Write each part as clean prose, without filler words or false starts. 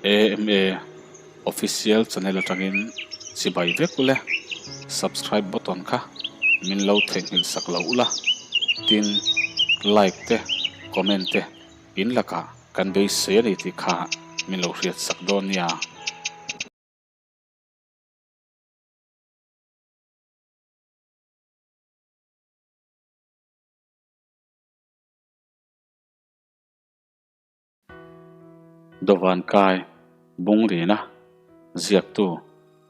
AMA Official channel atangin chibai vek ule, subscribe button kha min lo theihnghilh sak lo ula, tin like te comment te in lakah kan beisei a ni tih kha min lo hriat sak dawn nia. Dawvan kai Bunglina ziaktu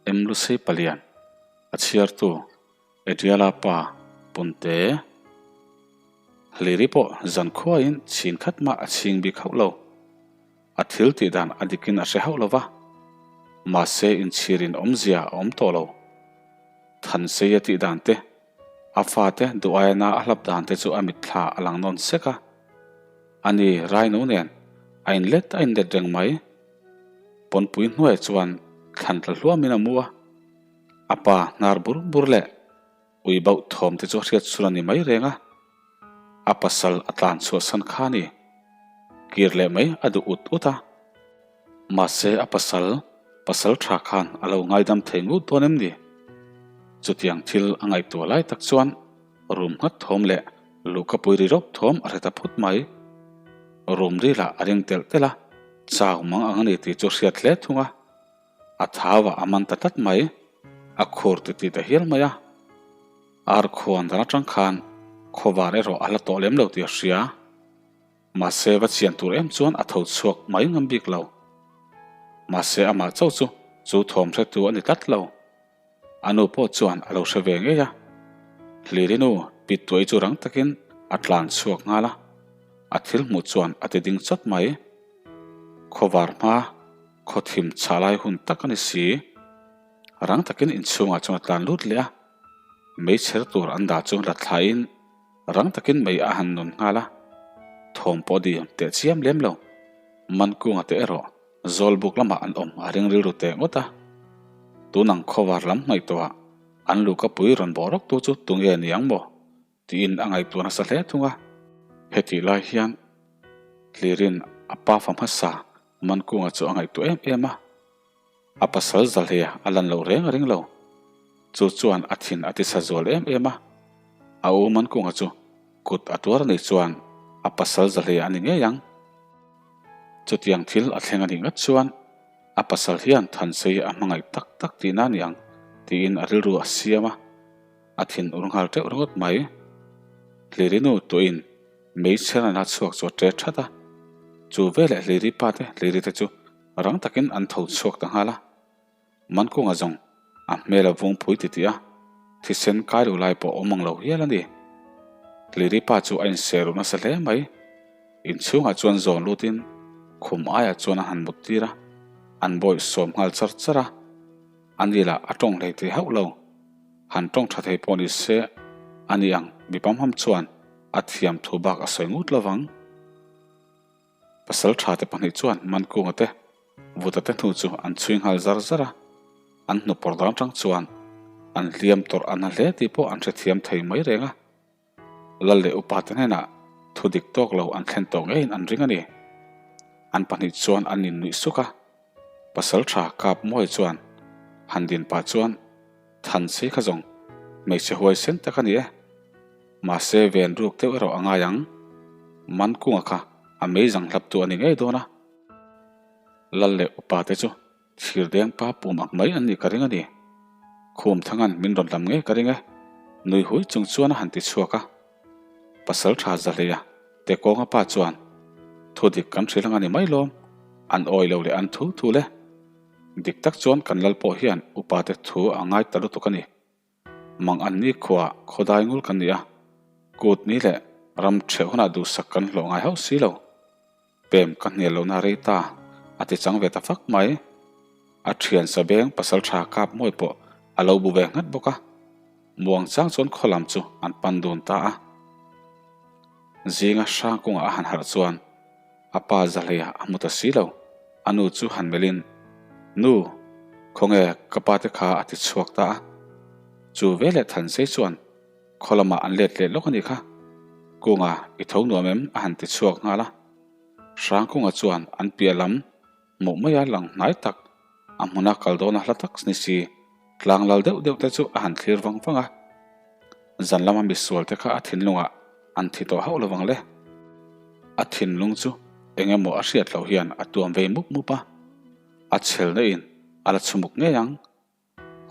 M Lusei Palian a chhiartu Adriala pa Punte Hliri pawh zankhuain chhin khat mah a chhing bik hauh lo. A thil tih dan a dikin a hre hauh lo va, mahse inchhirin awmzia a awm tawh lo. Thansei a tih dan te, a fate duh aia a hlap dan te chu a mitthla a lang nawn sek a. Ani Raino nen a inlet a inlet reng mai. Pawnpui hnuaiah chuan thlan tla hluamin a mu a, a pa hnar bur bur leh ui bauh thawm te chu a hriat chhun a ni mai reng a. A pasal a tlan chhuahsan kha a ni. Kir leh mai a duh ut ut a. Mahse a pasal, pasal tha khan a lo ngaidam thei ngut dawn em ni? Chutiang thil a ngaihtuah lai tak chuan room nghat thawm leh luhka pui ri rawp thawm a hre ta phut mai. Room ri lah a ring telh telh a, chau mang ang a ni tih chu hriat hle thung a. A thau ah a man ta tlat mai, a khur ti ti ta hial mai a. Ar khuan dan atang khan khawvar erawh a la tawh lem lo tih a hria. Mahse va chian tur em chuan a tho chhuak mai ngam bik lo. Mahse amah chauh chu chu thawm hretu a ni tlat lo. A nu pawh chuan a lo hre ve ngei a. Hliri nu Pittuai chu rang takin a tlan chhuak nghal a, a thil hmuh chuan a ti ding chawt mai. Khawvar hma khaw thim chhah lai hun tak a ni si. Rang takin inchhungah chuan a tlan lut leh a, meichher tur an dah chu la thlaiin rang takin mei a han nun nghal a, thawm pawh di teh chiam lem lo. Mankunga te erawh Zawlbuk lamah an awm a ring rilru teh ngawt a, tunang khawvar lam ngaihtuah an luhka pui rawn bawh rawk tu chu tunge ni ang maw? tiin a ngaihtuah nasa hle thung a. Hetih lai hian Tlirin a pa fa hmasa Mankunga chu a ngaihtuah em em a, a pasal Zalhia a lan loh reng a ring lo. Chu chuan a thin a tisa zual em em a, a u Mankunga chu kut a tuar a nih chuan a pasal Zalhia a ni ngei ang. Chutiang thil a thleng a nih ngat chuan a pasal hian Thansei a hmangaih tak tak tihna a ni ang tiin a rilru a siam a, a thin ur nghal teuh ringawt mai. Hliri nu tuahin meichher an la chhuak chu a ṭe that a, chu veleh Hliri pa te Hliri te chu rang takin an tho chhuak ta nghal a. Mankunga zawng a hmel a vung phui titih a, thisen kai lo lai pawh awm ang lo hial a ni. Hliri pa chu a inser ruh nasa hle mai. Inchhungah chuan zawn lutin khum aiah chuan a han mut tir a, an bawih sawm nghal char char a. Ani lah a tawng hlei thei hauh lo. Han tawng tha thei pawh ni se, ani ang mi pamham chuan a thiam thu bak a sawi ngut lovang. Pasal tha te pahnih chuan Mankunga te Vuta te hnu chu an chhui nghal zar zar a, an hnu pawr dang atang chuan an hliam tawrh a na hle tih pawh an hrethiam thei mai reng a. Lal leh upa te hnenah thu dik tawk lo an thlen tawh ngeiin an ring a ni. An pahnih chuan an innuih suk a, pasal tha kap mawi chuan han din pah chuan Thansi kha zawng hmeichhe huaisen tak a ni e. Mahse ven ruk deuh erawh a ngai ang. Mankunga kha a meizang hlap tu a ni ngei dawn a. Lal leh upa te chu thir deng pa pum ang mai an nih ka ring a ni. Khum thangan min rawn lam ngei ka ring e. Nui hui chung chuan a han ti chhuak a. Pasal tha Zahleia te kawnga pa chuan thu dik kan hrilh ang a ni mai lawm. An awi lo leh an thu thu le. Dik tak chuan kan lal pawh hian upa te thu a ngai ta lutuk a ni. Mang an ni khua khawdai ngul kan ni a, kut ni leh ram ṭheh hunah duhsak kan hlawh ngai hauh si lo. Pem ka hnial lohna rei ta, a ti chang ve ta fak mai. A ṭhian sabeng pasal ṭha kap mawi pawh a lo bu ve nghat bawk a. Muang chang chuan khaw lam chu an pan dun ta a. Zinga hrang kungah a han harh chuan a pa Zahleia a hmu ta si lo. A nu chu han melhin, Nu, khawnge ka pa te kha a ti chhuak ta a. Chu veleh Thansei chuan khaw lamah an let leh lawk a nih kha. Kunga i tho nuam em? a han ti chhuak nghal a. Hrangkunga chuan an piah lam. Hmuh maia lang hnai tak, a hmuna kal dawna hla tak ni si, tlang lal deuh deuh te chu a han thlir vang vang a. Zan lama misual te kha a thinlungah an thi tawh hauh lovang le. A thinlung chu eng emaw a hriat loh hian a tuam vei mup mup a, a chhelna in a la chhumuk ngei ang.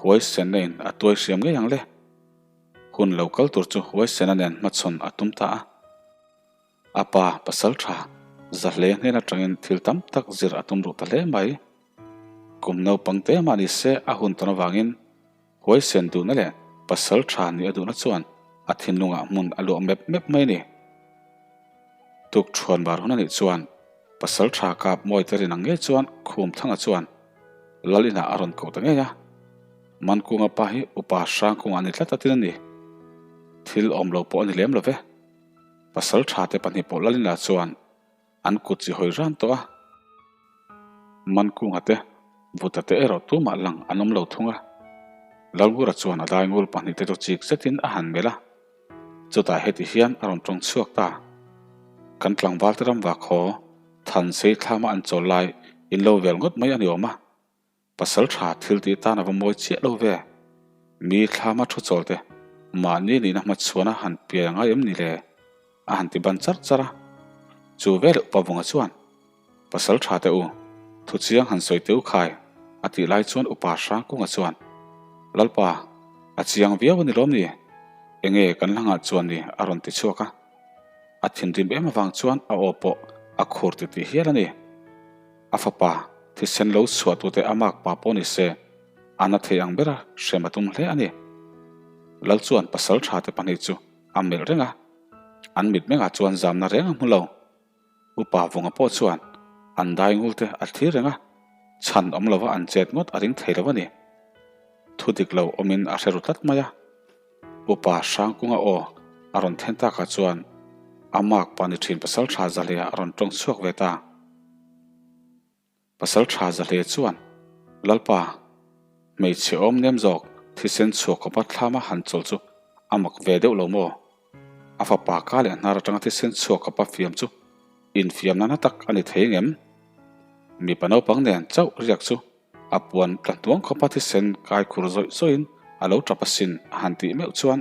Huaisenna in a tuai hriam ngei ang le. Hun lo kal tur chu Huaisena nen hmachhawn a tum ta a. A pa pasal tha za hle hnen atangin thil tam tak zir a tum ruh ta hle mai. Kum naupang te mah ni se a hun tawn avangin Huaisen duhna leh pasal tha nih a duhna chuan a thinlungah hmun a luah mep mep mai a ni. Tuk thuan bar hun a nih chuan pasal tha kap mawi te rin ang ngei chuan Khumthanga chuan Lal inah a rawn koh ta ngei a, Mankunga pa hi upa Hrangkunga a ni tlat a tin a ni. Thil awm lo pawh a ni lem lo ve. Pasal tha te pahnih pawh Lal inah chuan an kut chi hawi ran tawh a. Mankunga te, Vuta te erawh tumah lang an awm lo thung a. Lalngura chuan a daingul pahnih te chu chik zetin a han melh a. Chutah heti hian a rawn tawng chhuak ta. Kan tlangval te ram vak haw, than sei thlama an chawl lai in lo vel ngawt mai a ni awm a. Pasal tha thil tih tan a va mawi chiah lo ve. Mi thlama thu chawl te mahni nihna hmachhuana han piai a ngai em ni le? A han ti ban char char a. Chu veleh upa vunga chuan, Pasal tha teh u, thu chiang han sawi teh u khai, a tih lai chuan upa Hrangkunga chuan, Lalpa, a chiang viau a ni lawm ni? Enge kan hla nghah chuan ni? a rawn ti chhuak a. A thinrim em avang chuan a aw pawh a khur ti tih hial a ni. A fapa, thisen lo chhuah tute a mak pa pawh ni se, a na thei ang bera hrem a tum hle a ni. Lal chuan pasal tha te pahnih chu a melh reng a, an mitmengah chuan zamna reng a hmu lo. Upa Vunga pawh chuan an dai ngul te a thlir reng a, chhan awm lova an chet ngawt a ring thei lo a ni. Thu dik lo awmin a hre ru tlat mai a. Upa Hrangkunga aw a rawn then takah chuan a mak pa ni thin pasal tha Zahleia a rawn tawng chhuak ve ta. Pasal tha Zahle chuan, Lalpa, hmeichhe awm nem zawk thisen chhuak khawpa thlama han chawl chu a mak ve deuh lo maw? A fapa ka leh hnar atanga thisen chhuak khawpa fiam chu infiamna na tak a ni thei ngem? Mipa naupang nen chauh riak chu a puan tla hnuang khawpa thisen kai khur zawih zawihin a lo tap asin a han tih meuh chuan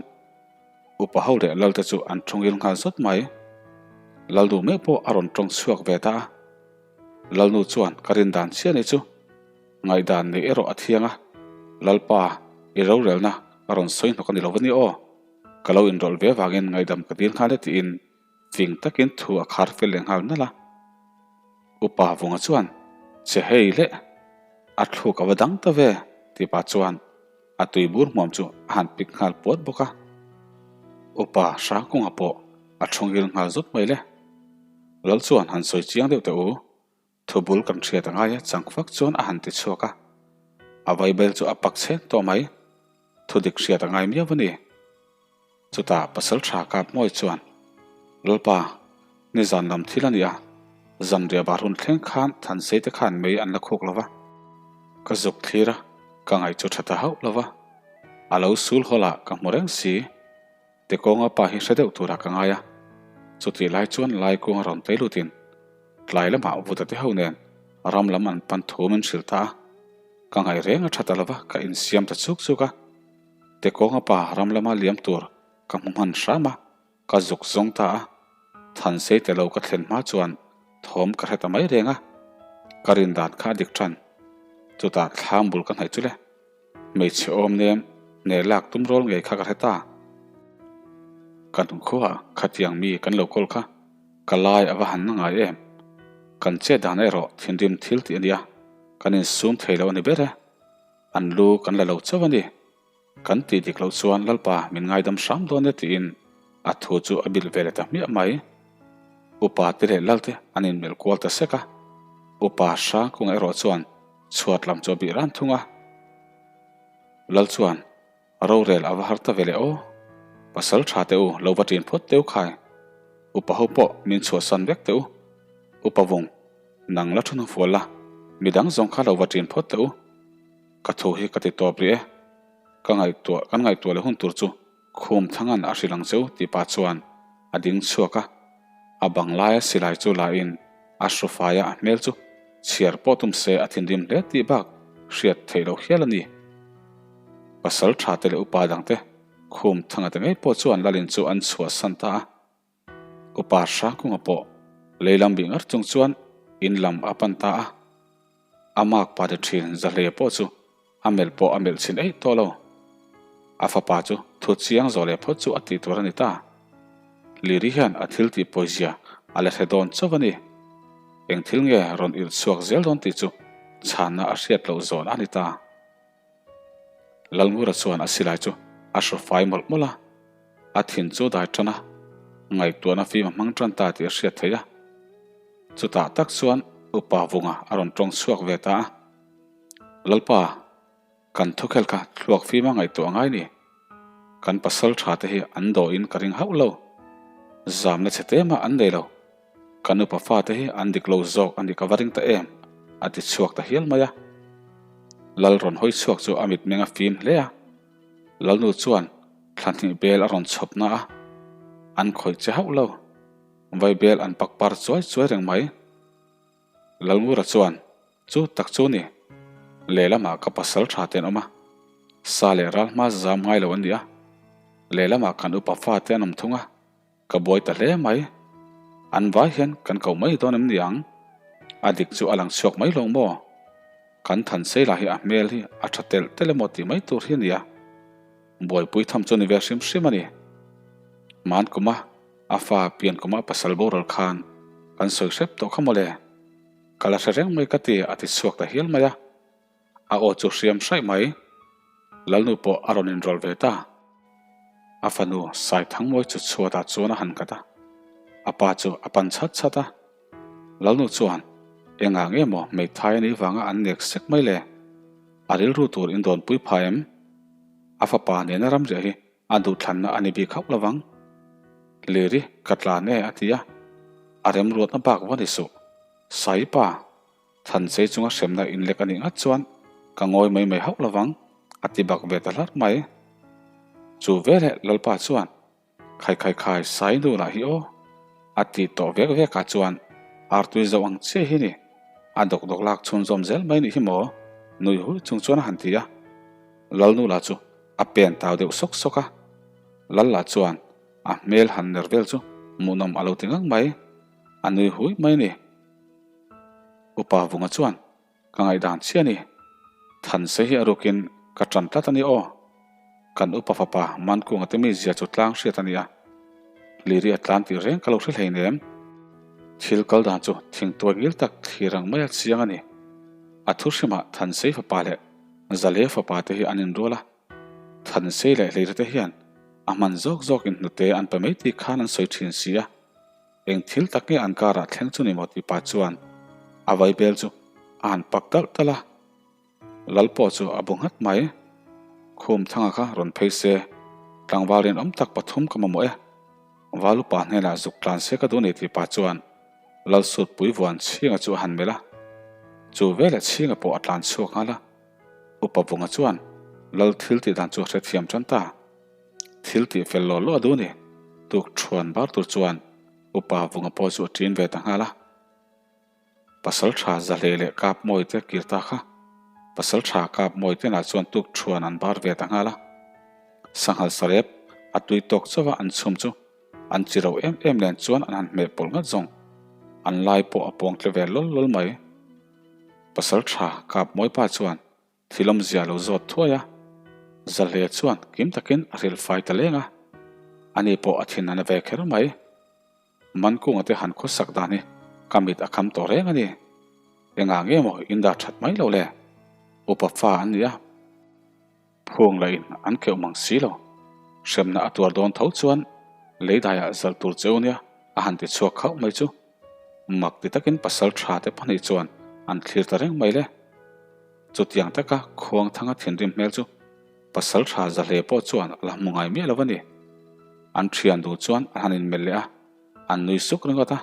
upa ho leh Lalte chu an thawngil nghal zawt mai. Lalnu meuh pawh a rawn tawng chhuak ve ta a. Lalnu chuan ka rin dan chiah ni chu ngaihdan neih erawh a thiang a, Lalpa, i rorelna ka rawn sawi hnawk a ni lo va ni aw, ka lo inrawlh ve vangin ngaihdam ka dil nghal e tiin fing takin thu a khar fel leh nghal nalh a. Upa Vunga chuan, Che hei leh, a thluk a va dang ta ve, tih pah chuan a tuibur hmuam chu a han pik nghal puat bawk a. Upa Hrangkunga pawh a thawngil nghal zut mai le. Lal chuan han sawi chiang deuh teh u, thu bul kan hriat a ngai a chang fak chuan a han ti chhuak a. A vaibel chu a pak chhen tawh mai, thu dik hriat a ngai miau a ni. Chutah pasal tha kap mawi chuan, Lalpa, nizan lam thil a ni a, zanriah bar hun thleng khan Thansei te khan mei an la khuk lo va. Ka zuk thlir a, ka ngaih chu tha ta hauh lo va. A lo sul hawl ah ka hmu reng si. Tekawnga pa hi hre deuh turah ka ngai a, chutih lai chuan Laikunga rawn tei lutin tlai lamah Vuta te ho nen ram lam an pan thu min hrilh ta a, ka ngaih reng a tha ta lova ka insiam ta chuk chuk a, Tekawnga pa ram lama liam tur ka hmu hman hram a, ka zuk zawng ta a, Thansei te lo ka thlen hma chuan thawm ka hre ta mai reng a, ka rin dan kha a dik tan, chutah thlam bul ka hnaih chu le. Hmeichhe awm nem hneh lak tum rawl ngei kha ka hre ta. Kan khuaah khatiang mi kan lo kawl kha ka lai a va han na ngai em. Kan chet dan erawh thinrim thil tih a nia, kan insum thei lo a ni ber e. An lu kan la lo chauh a ni. Kan tih dik loh chuan Lalpa min ngaidam hram dawn e tiin a thu chu a bilh ve leh ta hmiah mai. Upa te leh Lal te an inmelh kual ta sek a. Upa Hrangkunga erawh chuan Chhuat lam chu a bih ran thung a. Lal chuan, Rorel a va har ta ve leh aw. Pasal tha teh u, lo va ṭin phawt teh u khai. Upa ho pawh min chhuahsan vek teh u. Upa vung, nang la thu hnufual la, midang zawng kha lo va ṭin phawt teh u. Ka thu hi ka ti tawp rih e. Ka ngaihtuah, kan ngaihtuah leh hun tur chu Khum thangan a hrilh ang che u tih pah chuan a ding chhuak a, a bang laia silai chu la in a hru fai a, a hmel chu. Chhiar pawh tum se a thinrim hle tih bak hriat theih loh hial a ni. Pasal tha te leh upa dangte khum thanga te ngei pawh chuan Lalin chu an chhuahsan ta a. Upa Hrangkunga pawh lei lam bih ngar chung chuan in lam a pan ta a. A mak pa ti thin Zahle pawh chu a melh pawh a melh chhin eih tawh lo. A fapa chu thu chiang zawh leh phawt chu a tih tur a ni ta. Liri hian a thil tih pawizia a la hre dawn chauh a ni. Eng thil nge rawn irh chhuak zel dawn tih chu chhanna a hriat loh zawn a ni ta. Lalngura chuan a silai chu a hru fai mawlh mawlh a, a thin chu dai tan a, ngaihtuahna fim a hmang tan ta tih a hriat theih a. Chutah tak chuan Upa Vunga a rawn tawng chhuak ve ta a, Lalpa, kan thukhel kha thluak fima ngaihtuah a ngai ni. Kan pasal tha te hi an dawhin ka ring hauh lo. Zamna chhe te mah an nei lo. Kan upa fate hi an dik lo zawk a nih ka va ring ta em? a ti chhuak ta hial mai a. Lal rawn hawi chhuak chu a mitmeng a fim hle a. Lalnu chuan thla hnih bel a rawn chhawp na a, an khawih che hauh lo. Vai bel an pak par chuai chuai reng mai. Lalngura chuan, Chu tak chu ni. Lehlamah ka pasal tha te an awm a, sa leh ral hma zam ngai lo an ni a. Lehlamah kan upa fate an awm thung a. Ka buai ta hle mai. An vai hian kan koh mai dawn em ni ang? A dik chu a lang chhuak mai lo maw? Kan Thansei lah hi a hmel hi a tha telh telh emaw tih mai tur hi a nia. Buaipui tham chu ni ve hrim hrim a ni. Hman kuma a fa pian kuma pasal boral khan kan sawi hrep tawh kha mawle. Ka la hre reng mai ka ti a ti chhuak ta hial mai a. A aw chu hriam hraih mai. Lalnu pawh a rawn inrawlh ve ta. A fanu Saithangmawi chu chhuatah chuan a han nghat a, a pa chu a pan chhat chhat a. Lalnu chuan, Engah nge maw hmeithai a nih vanga an nek sek mai le? A rilru tur in dawnpui pha em? A fapa nena ramriah hi a duhthlanna a ni bik hauh lovang. Liri, ka tlan e a ti a, a remruatna bak va ni suh. Saipa! Thanchei chunga hremna inlek a nih ngat chuan ka ngawi mai mai hauh lovang, a ti bak ve ta hlar mai. Chu veleh Lalpa chuan, Khai khai khai, sai nu lah hi aw, a ti tawh vek vek ah chuan artui zoh ang chiah hi ni, a dawk dawk lak chhunzawm zel mai nih hi maw, nui hui chung chuan a han ti a. Lalnu lah chu a pen tau deuh sawk sawk a, Lal lah chuan a hmel han ner vel chu hmuhnawm a lo ti ngang mai, a nui hui mai a ni. Upa Vunga chuan, Ka ngaihdan chiah a ni. Thanse hi a rukin ka ṭan tlat a ni aw. Kan upa fapa Mankunga te mizia chu tlang hriat a ni a. Liri a tlan tih reng ka lo hre hleinem. Thil kal dan chu thingtuai ngil tak thlir ang maia chiang a ni. A thu hrimah Thansei fapa leh Zalea fapa te hi an inrual a. Thansei leh Hlira te hian a hman zawk zawkin hnute an pe mai tih khan an sawi ṭhin si a. Eng thil tak nge an karah thleng chu ni maw tih pa chuan a vaibel chu a han pak talh talh a, Lal pawh chu a bu nghat mai. Khum thanga kha rawn phei se, tlangval rinawm tak pathum ka mamawh e. Val upa hnenah zuk tlan se ka duh ni tih pa chuan Lal sutpui vuan chhinga chu a han melh a. Chu veleh chhinga pawh a tlan chhuak nghal a. Upa Vunga chuan Lal thil tih dan chu a hrethiam tan ta. Thil tih fel law law a duh ni. Tuk thuan bar tur chuan Upa Vunga pawh chu a ṭin ve ta nghal a. Pasal ṭha Zahleh leh Kap Mawi te kir ta kha. Pasal ṭha Kap Mawi te lah chuan tuk thuan an bar ve ta nghal a. Sanghal sarep a tui tawk chauh a an chhum chu an chi ro em em nen chuan an han hmeh pawlh ngat zawng. An lai pawh a pawng tle ve lawl lawl mai. Pasal ṭha Kap Mawi pa chuan Thil awmzia lo zawt thuai a, Zahle chuan kim takin a hrilh fai ta leng a, ani pawh a thin a na ve kher mai. Mankunga te han khawsak dan hi ka mit a kham tawh reng a ni. Engah nge maw in dah that mai lo le? Upa fa an ni a, phung lah in an keuh mang si lo. Hremna a tuar dawn tho chuan leidaiah zalh tur cheu nia a han ti chhuak khauh mai chu. Mak ti takin pasal tha te pahnih chuan an thlir ta reng mai le. Chutiang taka Khuangthanga thinrim hmel chu pasal tha Zahle pawh chuan a la hmu ngai miah lo a ni. An thian duh chuan an han inmelh leh a, an nui suk ringawt a.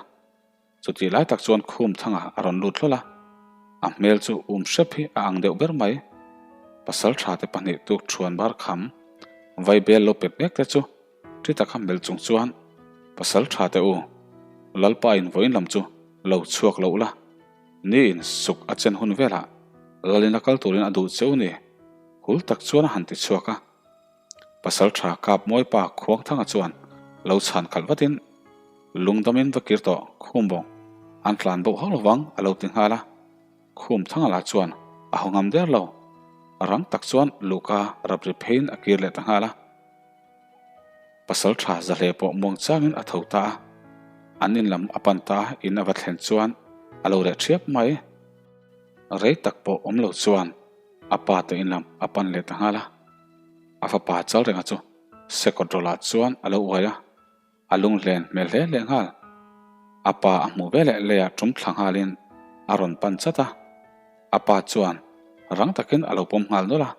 Chutih lai tak chuan Khumthanga a rawn lut hlawl a, a hmel chu um hrep hi a ang deuh ber mai. Pasal tha te pahnih tuk thuan bar kham vaibel lo pet mek te chu Ṭi taka melh chung chuan, Pasal ṭha teh u, Lalpa in vawiin lam chu lo chhuak loh la. Ni in suk a chen hun velah Lalin a kal turin a duh cheu ni, hul tak chuan a han ti chhuak a. Pasalṭha kap mawipa Khuangthanga chuan lo chhan khalh vatin lungdamin va kir tawh Khumbawng an tlan boh hauh lovang a lo ti nghal a. Khumthanga lah chuan a haw ngam der lo, rang tak chuan luhka rap ri pheiin a kir leh ta nghal a. Pasalṭha zahle pawh muang changin a tho ta a, an in lam a pan ta a, in a va thlen chuan a lo reh ṭhiap mai. Rei tak pawh awm lo chuan a pa te in lam a pan leh ta nghal a, a fapa Chalrenga chu Sekawtrawlah chuan a lo uai a, a lunghlen hmel hle leh nghal. A pa a hmuh veleh leiah tum thla nghalin a rawn pan chat a, a pa chuan rang takin a lo pawm nghal nawlh a,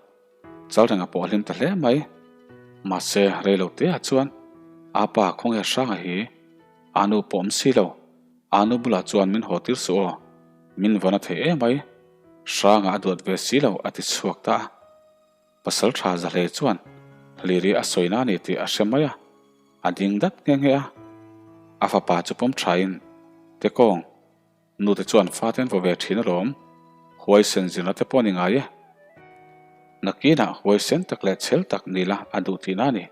Chalrenga pawh a hlim ta hle mai. Mahse, rei lo teah chuan a pa khawnge hranga hi a nu pawh awm si lo, a nu bulah chuan min haw tir suh aw, min vawn a thei emai, hranga a duat ve si lo a ti chhuak ta a. Pasal tha Zahlei chuan Hliri a sawina a ni tih a hre mai a, a ding dat nghe nghe a. A fapa chu pawm thain, Tekawng, nute chuan fate an vaw ve thin alawm, huaisen zirna te pawh a ni ngai e. Nakinah huaisen tak leh chhel tak ni la a duh tihna a ni.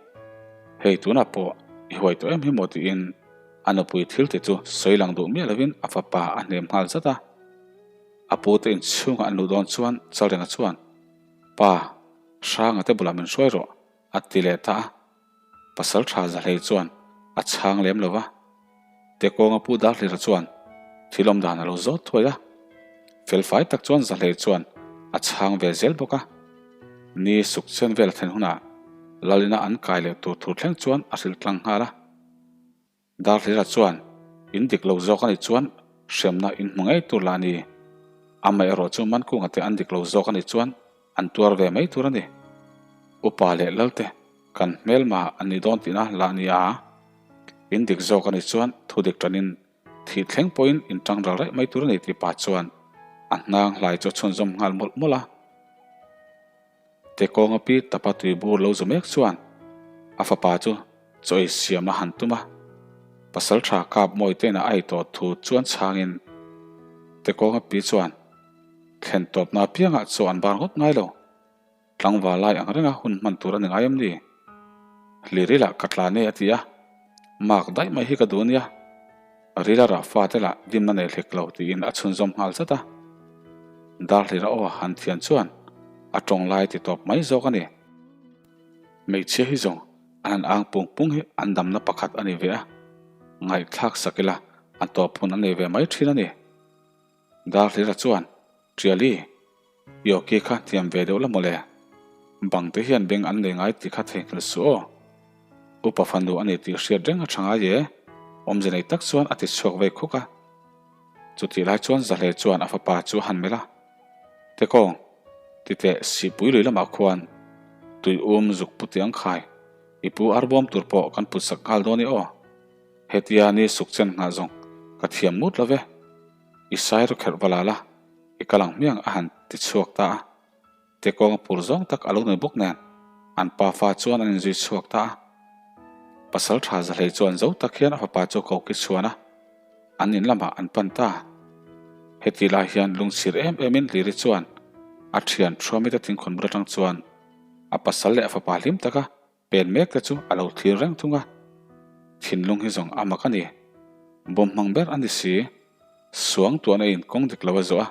Hei tunah pawh i huai tawh em hi maw tiin a nupui thil ti chu sawi lang duh miah lovin a fapa a hnem nghal zat a. A pute inchhungah an luh dawn chuan Chalrenga chuan, Pa, Hranga te bulah min hruai rawh, a ti leh ta a. Pasal tha Zahlei chuan a chhang lem lo va. Tekawnga Pu Darhlira chuan thil awm dan a lo zawt thuai a. Felfai tak chuan Zahlei chuan a chhang ve zel bawk a. Ni suk chen vel a thlen hunah Lalina an kai leh tur thu thleng chuan a hrilh tlang nghal a. Darhlira chuan, In dik lo zawk a nih chuan hremna in hmu ngei tur lah a ni. Amaherawh chu Mankunga te an dik lo zawk a nih chuan an tuar ve mai tur a ni. Upa leh Lalte kan hmelma an nih dawn tihna lah a ni a. In dik zawk a nih chuan thu dik tanin thih thleng pawhin in tang ral raih mai tur a ni tih pa chuan a hnang hlai chu a chhunzawm nghal mawlh mawlh a. Tekawnga pi tapa tuibur lo zu mek chuan a fapa chu chaw ei siam a han tum a, pasal tha kap mawi te inah a ei tawh thu chuan chhangin Tekawnga pi chuan thlen tawpna apiangah chaw an bar ngawt ngai lo, tlangval lai ang renga hun hman tur a ni ngai em ni? Hlirilah ka tlan e a ti a, mak daih mai hi ka duh ania. Rila rah fate lah dimna nei hlek lo tiin a chhunzawm nghal zat a. Darhlira aw han thian chuan a tawng lai ti tawp mai zawk a ni. Hmeichhia hi zawng an han ang pung pung hi an damna pakhat a ni ve a, ngaihthlak sak ila a tawp hun a nei ve mai thin a ni. Darhlira chuan, Ṭiali, i awki kha hniam ve deuh la mawle. Bang te hian beng an nei ngai tih kha theihnghilh suh aw. Upa fanu a ni tih hriat reng a ṭha ngai e, awmze nei tak chuan a ti chhuak vei khuk a. Chutih lai chuan Zahle chuan a fapa chu a han melh a, Tekawng, titeh sihpui lui lamah khuan tui um zuk pu tiang khai, i pu arbawm tur pawh kan put sak nghal dawn i aw. Hetia ni suk chen nghah zawng ka thiam ngut lo ve. I sairo kherh va la la, i kal ang hmiang a han ti chhuak ta a. Tekawnga pur zawng tak a lo nui bawk nen, an pafa chuan an inzui chhuak ta a. Pasal tha Zahlei chuan zo tak hian a fapa chu ko ki chhuan a, an in lamah an pan ta. Heti lai hian lungchhir em emin Liri chuan a thian Thuamite thingkhawn bul atang chuan a pasal leh a fapa hlim taka Pen mek te chu a lo thlir reng thung a, thinlung hi zawng a mak a ni. Bawm hmang ber a ni si. Suang tuan a in kawng dik lo a zawh a,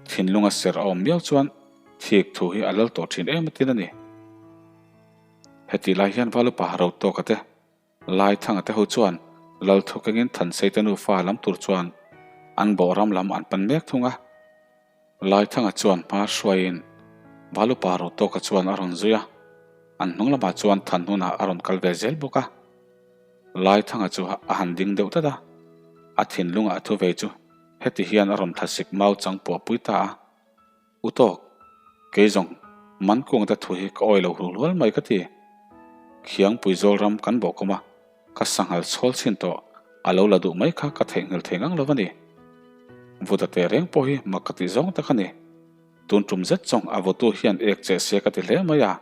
thinlung a ser a awm miau chuan thik thu hi a lal tawh thin em atin a ni. Hetih lai hian Valupa ro tawka te, Laithanga te ho chuan lal thu kengin Thanseite nufa lam tur chuan an bawh ram lam an pan mek thung a. Laithanga chuan hma hruaiin Valupa Rotawka chuan a rawn zui a, an hnung lamah chuan Thanhuna a rawn kal ve zel bawk a. Laithanga chu a han ding deuh tlat a, a thinlungah a thu vei chu heti hian a rawn thlasik mau chang puahpui ta a, U tawk, kei zawng Mankungte thu hi ka awi lo hul hual mai ka ti. Khiangpui zawl ram kan bawhkawm a. Ka sanghal chhawl chhin tawh, a lo la duh mai kha ka theihnghilh thei ngang lo a ni. Vuta teh reng pawh hi mak ka tih zawng tak a ni. Tun tum zet zawng a vutu hian ek che se ka ti hle mai a,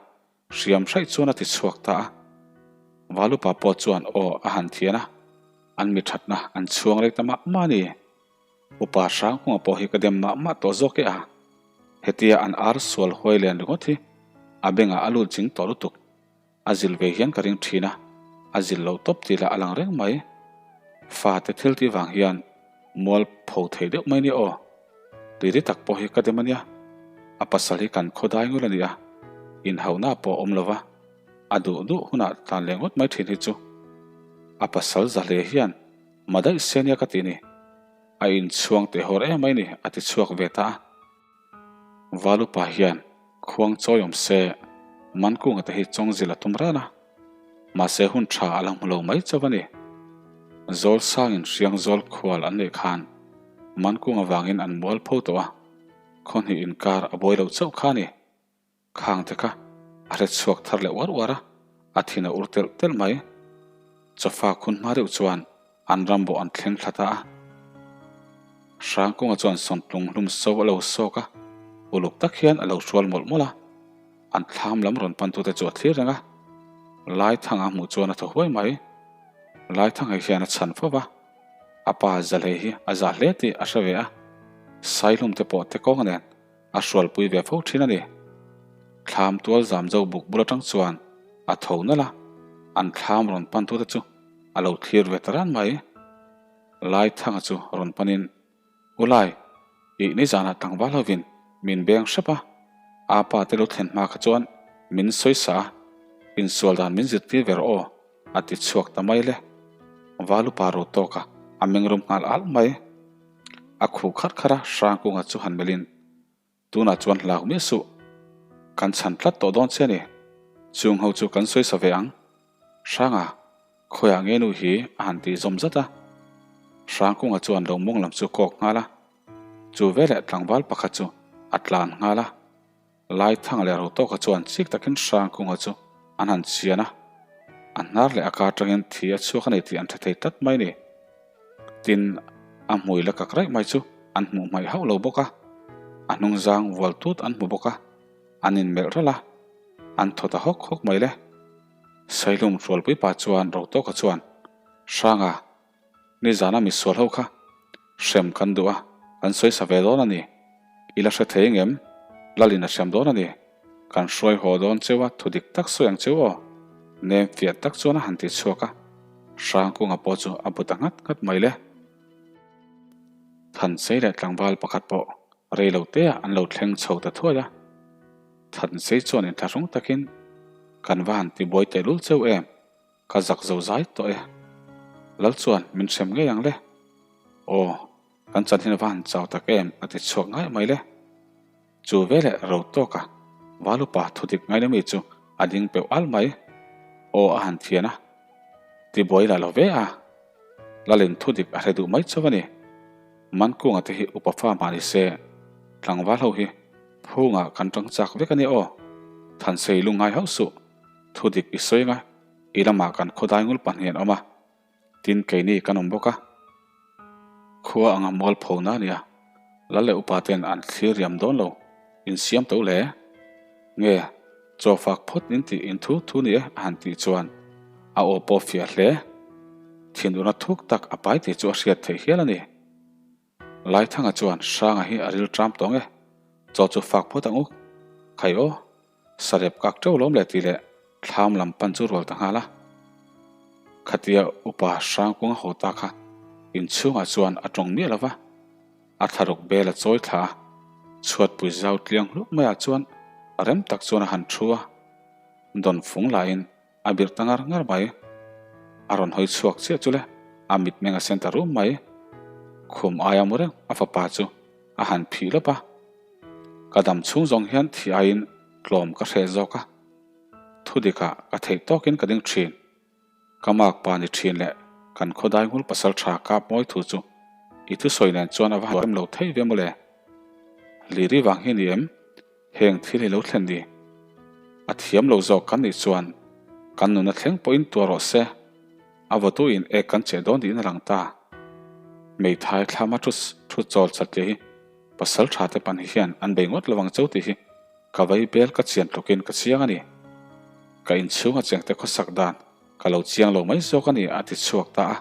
hriam hraih chuan a ti chhuak ta a. Valupa pawh chuan aw a han thian a, an mi thatna an chhuang rei ta mah mah a ni. Upa Hrangkunga pawh hi ka dem mah mah tawh zawk e a. Hetia an ar sual huai len ringawt hi a bengah a lut zing tawh lutuk. A zil ve hian ka ring thin a, a zil loh tawp tih lah a lang reng mai. Fate thil tih vang hian mual pho thei deuh mai nia aw. Liri tak pawh hi ka dem a nia. A pasal hi kan khaw dai ngul a ni a, inhauhna pawh a awm lo va, a duh duh hunah tlan leh ngawt mai thin hi chu. A pasal za hle hian ma daih se nia ka ti ni. A inchhuang teh hawr em mai ni a ti chhuak ve ta a. Valupa hian khuang chawi awm se Mankunga te hi chawngzil a tum ran a, mahse hun tha a la hmu lo mai chauh a ni. Zawl sangin hriang zawl khual an neih khan Mankunga vangin an mual pho tawh a, khaw hnih inkar a buai lo chauh kha a ni. Khang te kha a hre chhuak thar leh uar uar a, a thin a ur telh telh mai. Chawfa khun hma deuh chuan an ram bawh an thleng thla ta a. Hrangkunga chuan sawntlung hlum so a lo sawk a, uluk tak hian a lo hrual mawlh mawlh a. An thlam lam rawn pantute chu a thlir reng a. Laithanga hmuh chuan a thaw huai mai. Laithanga hian a chhan fo va, a pa Zalhei hi a zah hle tih a hre ve a. Saihlum te pawh te kawng nen a hrualpui ve fo thin a ni. Thlam tual zam zo buk bul atang chuan a tho nalh a, an thlam rawn pan tute chu a lo thlir ve ta ran mai. Laithanga chu rawn panin, U Lai, ih nizanah tlangval hovin min beng hrep a, a pa te lo thlen hma kha chuan min sawi sa a, insual dan min zirtir ve rawh aw, a ti chhuak ta mai le. Valupa ro tawka a mengrum nghal alh mai. A khuh kharh kharh a, Hrangkunga chu han melhin, Tunah chuan hlak miah suh, kan chhan tlat tawh dawn che a ni. Chung ho chu kan sawi sa ve ang. Hranga, khawiah nge nu hi a han tih zawm zat a. Hrangkunga chuan lo mawng lam chu kawk nghal a. Chu veleh tlangval pakhat chu a tlan nghal a. Laithanga leh Rotawka chuan chik takin Hrangkunga chu an han chian a, a hnar leh a ka atangin thi a chhuak a ni tih an hre thei tlat mai ni. Tin, a hmui la kak raih mai chu an hmuh hmaih hauh lo bawk a, a hnungzang vual tut an hmu bawk a, an inmelh ralh a, an thaw ta hawk hawk mai le. Sailum hrualpui pa chuan Rotawka chuan, Hranga, Nizana misual ho kha hrem kan duh a, kan sawi sa ve dawn a ni. I la hre thei engem? Lalin a hrem dawn a ni. Kan hruai haw dawn cheu a, thu dik tak sawi ang cheu aw. Nem fiah tak chuan a han ti chhuak a, Hrangkunga pawh chu a bu ta nghat nghat mai le. Thansei leh tlangval pakhat pawh rei lo teah an lo thleng chho ta thuai a. Thansei chuan inthlahrung takin, Kan va han tibuai tehlul cheu em? Ka zak zo zai tawh e. Lal chuan min hrem ngei ang le. Aw, kan chan hian a va han chau tak em a ti chhuak ngaih mai le. Chu veleh ro tawk a, Valupa thudik ngaina mi chu a ding peuh al mai. Aw a han thian a, tibuai lah lo ve a. Lalin thudik a hre duh mai chauh a ni. Mankunga te hi upa fa mah ni se, tlangval ho hi phungah kan tang chak vek a nia aw. Thansei lungngai hauh suh. Thu dik i sawi anga i lamah kan khawdai ngul pahnih an awm a, tin keini kan awm bawk a. Khua anga mual pho na nia, lal leh upa ten an thlir riam dawn lo, insiam to le. Nge, chaw fak phawt in tih in thu thu ni e a han tih chuan a aw pawh fiah hle. Thinurna thuk tak a pai tih chu a hriat theih hial a ni. Laithanga chuan Hranga hi a ril ṭam tawng e, chaw chu fak phawt ang u. Khai aw, sarep kak ṭeuh lawm le tih leh thlam lam pan chu rual ta nghal a. Khatia upa Hrangkunga haw ta kha inchhungah chuan a tawng miah lo va, a thlaruk bel a chawi thla a, chhuatpui zau tliang hluk maiah chuan rem tak chuan a han ṭhu a, dawnfung lahin A birh ta ngar ngar mai. A rawn hawi chhuak chiah chu le, a mitmeng a sen ta rum mai. Khum aia mu reng a fapa chu a han phih lawp a. Ka dam chhung zawng hian thi aiin tlawm ka hreh zawk a. Thu dikah ka theih tawkin ka ding thin. Ka mak pa ni thin leh kan khawdai ngul pasal tha kap mawi thu chu i thusawi nen chuan a va han rem lo thei ve mawle. Liri vang hi ni em? Heng thil hi lo thlen ni. A thiam lo zawk kan nih chuan kan nuna thleng pawhin tuar rawh se. A vawtu in ek kan cheh dawn niin a lang ta. Hmeithai thlama thu thu chawl chatliah hi pasal tha te pan hian an bei ngawt lo ang cho tih hi ka vei bel ka chian tlukin ka chiang a ni. Ka inchhunga chengte khawsak dan ka lo chiang lo mai zawk a ni a ti chhuak ta a.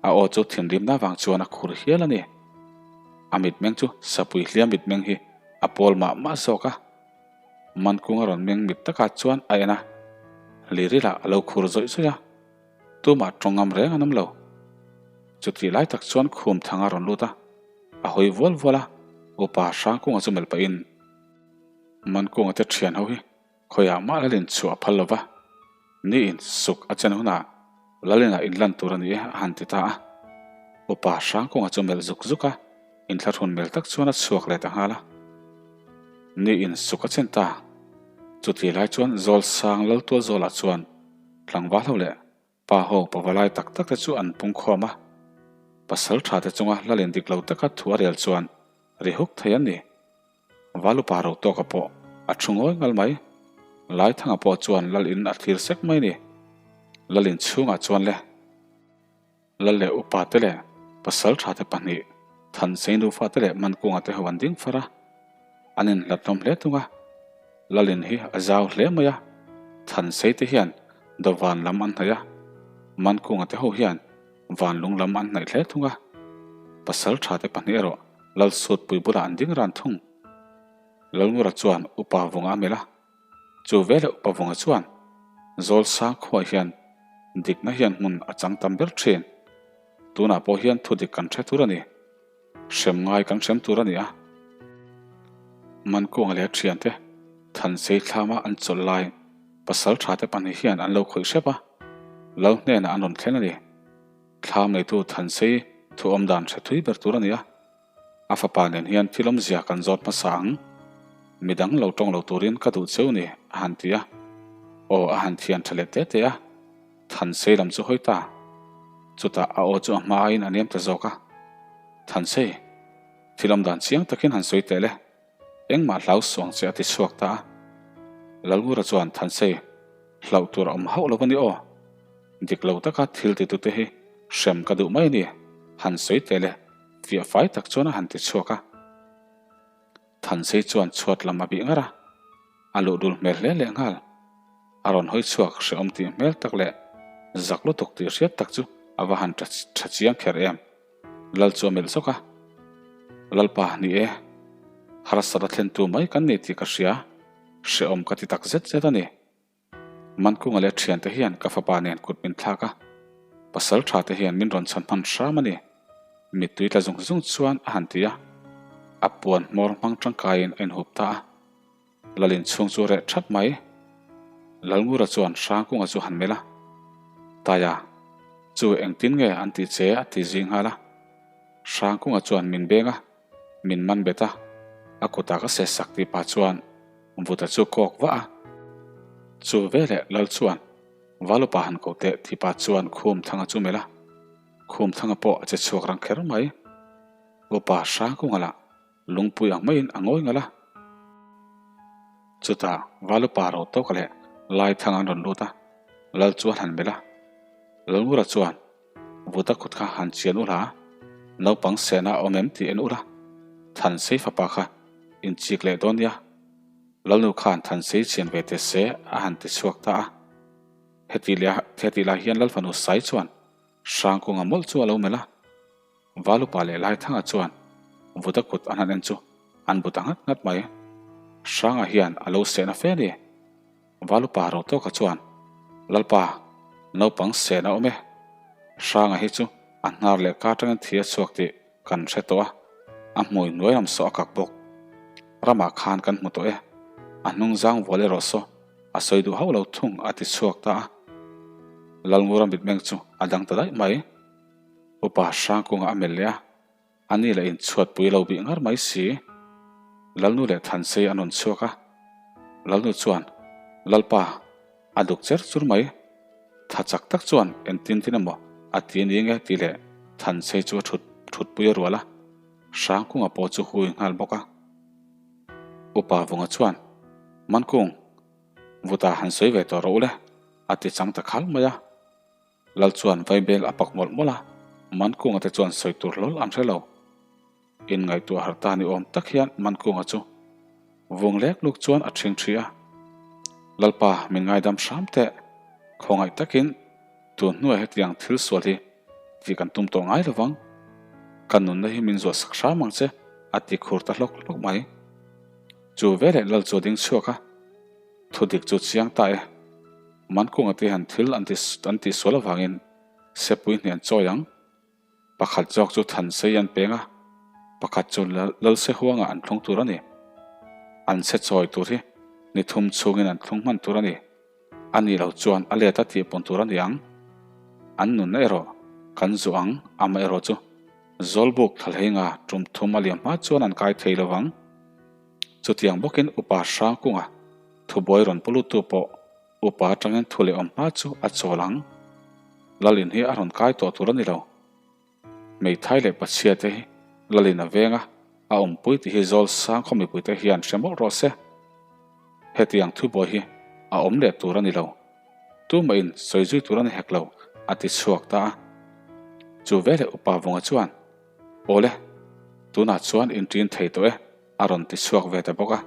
A aw chu thinrimna vang chuan a khur hial a ni. A mitmeng chu sapui hliam mitmeng hi a pawl mah mah zawk a. Mankunga rawn meng mit takah chuan a en a, Lirilah a lo khur zawih zawih a, tumah tawng ngam reng an awm lo. Chutih lai tak chuan khum thang a rawn lut a, a hawi vual vual a, Upa Hrangkunga chu melh pahin, Mankunga te thian ho hi Khawiah mah Lalin chhuah a phal lo va, niin suk a chen hunah Lalinah inlan tur a ni e a han ti ta a. Upa Hrangkunga chu melh zuk zuk a, inthlahrun mel tak chuan a chhuak leh ta nghal a. Niin suk a chen ta. Chuti lai chuan Zawlsang Laltualzawlah chuan tlangval ho leh Pa ho pavalai tak tak te chu an pung khawm a, pasal tha te chunga Lalin dik lo taka thu a rel chuan ri huk thei an ni. Valupa ro tawka pawh a thu ngawi ngal mai. Laithanga pawh chuan Lalin a thlir sek mai ni. Lalin chhungah chuan le. Lal leh upa te leh pasal tha te pahnih, Thansei nufa te leh Mankunga te ho an ding far a, an inhlat hlawm hle thung a. Lalin hi a zau hle mai a, Thansei te hian Dawvan lam an hnaih a, Mankunga te ho hian Vanlung lam an hnaih hle thung a. Pasal tha te pahnih erawh Lalsutpui bulah an ding ran thung. Lalngura chuan upa vunga a melh a. Chu veleh Upa Vunga chuan, Zawlsang khuaah hian dikna hian hmun a chang tam ber thin. Tunah pawh hian thu dik kan hre tur a ni. Hrem ngai kan hrem tur a ni a. Mankunga leh a thiante Thansei thlama an chawlh lai pasal thate pahnih hian an lo khawih hrep a, Lal hnenah an rawn thleng a ni. Thlam neitu Thansei thu awm dan hre thui ber tur a ni a. A fapa nen hian thil awmzia kan zawt hmasa ang. Midang lo tawng lo turin ka duh cheu ni, a han ti a. Aw, a han thian tha leh te te a. Thansei lam chu hawi ta. Chutah a aw chu a hma aiin a nem ta zawk a. Thansei, thil awm dan chiang takin han sawi teh le. Engmah hlau suang che a ti chhuak ta a. Lalngura chuan Thansei, hlauh tur a awm hauh lo a ni aw. Dik lo taka thil titute hi hrem ka duh mai a ni, han sawi teh le. Fiah fai tak chuan a han ti chhuak a. Thansei chuan chhuat lam a bih ngar a, a luh dul hmel hle leh nghal. A rawn hawi chhuak hrehawm tih hmel tak leh zak lutuk tih hriat tak chu a va han tha chiang kher em. Lal chu a melh zawk a, Lalpa, ni e, harsat a thlentu mai kan ni tih ka hria, hrehawm ka ti tak zet zet a ni. Mankunga leh thiante hian ka fapa nen kut min thlak a, pasal tha te hian min rawn chhan hman hram a ni. Mittui tla zung zung chuan a han ti a, a puan hmawr hmang tangkaiin a inhup ta a. Lalin chhung chu reh that mai. Lalngura chuan Hrangkunga chu han melh a, Taia, chu engtin nge an tih che a ti zing nghal a. Hrangkunga chuan min beng a, min man bet a, a kutah ka se sak tih pah chuan Vuta chu kawk vah a. Chu veleh Lal chuan Valupa han ko teh tih pah chuan Khumthanga chu melh a, Khumthanga pawh a che chhuak rang kher mai. Upa Hrangkunga lah lungpui ang maiin a ngawi ngalh a. Chutah Valupa ro tawka leh Laithanga an rawn lut a, Lal chu an han melh a. Lalngura chuan Vuta kut kha han chian ula, naupang sehna a awm em tih en ula, Thansei fapa kha inchik leh dawn nia. Lalnu khan Thansei chian ve teh se a han ti chhuak ta a. Heti leh heti lai hian Lalfanu Sai chuan Hrangkunga mawlh chu a lo melh a. Valupa leh Laithanga chuan Vuta kut an han en chu an bu ta nghat nghat mai. Hranga hian a lo sehna fe a ni. Valupa ro tawka chuan, Lalpa, naupang sen a awm e. Hranga hi chu a hnar leh ka atangin thi a chhuak tih kan hre tawh a, a hmui hnuai lam saw a kak bawk. Ramah khan kan hmu tawh e. A hnung zang vual erawh saw a sawi duh hauh lo thung a ti chhuak ta a. Lalngura mitmeng chu a dang ta daih mai. Upa Hrangkunga a melh leh a. A ni leh inchhuatpui lo bih ngar mai si. Lalnu leh Thansei an rawn chhuak a. Lalnu chuan, Lalpa, a duk cher chur mai. Tha chak tak chuan engtin tin emaw a ti ni nge tih leh Thansei chu a thut thutpui a rual a. Hrangkunga pawh chu hui nghal bawk a. Upa Vunga chuan, Mankung, vuta han sawi ve tawh rawh u le, a ti chang ta khal mai a. Lal chuan vaibel a pak mawlh mawlh a, Mankunga te chuan sawi tur hlawl an hre lo. Inngaihtuah har ta ni awm tak hian Mankunga chu vung lek luk chuan a ṭhing ṭhi a. Lalpa min ngaidam hram teh, khawngaih takin tun hnuai hetiang thil sual hi tih kan tum tawh ngai lovang. Ka nunna hi min zuahsak hram ang che. A ti khur ta hlawk hlawk mai. Chu veleh lal chu a ding chhuak a, thu dik chu chiang ta e. Mankunga te hian thil an ti an tihsual avangin sepui hnen chawi ang. Pakhat zawk chu Thansei an peng a, pakhat chu Lalse huangah an thlung tur a ni. An se chawi tur hi ni thum chhungin an thlung hman tur a ni. A nih loh chuan a let a tih pawn tur a ni ang. An nunna erawh kan zuah ang, amaherawh chu Zawlbuk thlalheinga tum thum a liam hma chuan an kai thei lo vang. Chutiang bawkin Upa Hrangkunga thubuai rawn pu luttu pawh Upa atangin thu leh awm hma chu a chawl ang. Lalin hi a rawn kai tawh tur a ni lo. Hmeithai leh Pachhia te hi Lalin a veng a, a awmpui tih hi zawl sang khaw mipuite hian hre mawlh rawh se. Hetiang thubuai hi a awm leh tur a ni lo. Tumahin sawi zui tur a ni hek lo, a ti chhuak ta a. Chu veleh Upa Vunga chuan, Awle, tunah chuan inṭin thei tawh e, a rawn ti chhuak ve ta bawk a.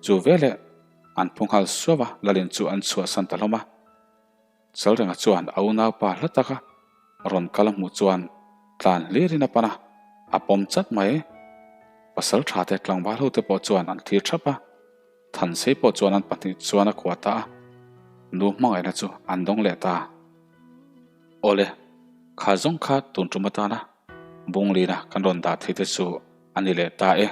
Chu veleh an phu nghal suau a, Lalin chu an chhuahsan ta hlawm a. Chalrenga chuan a unaupa hla taka rawn kal a hmuh chuan tlan hlirin a pan a, a pawm chat mai. Pasal tha te tlangval ho te pawh chuan an thlir thap a, Thansei pawh chuan an pahnih chuan a kuah ta a, nu hmangaihna chu an dawng leh ta. Awle, kha zawng kha tun tum atana Bunglina kan rawn dah thei te chu a ni leh ta e.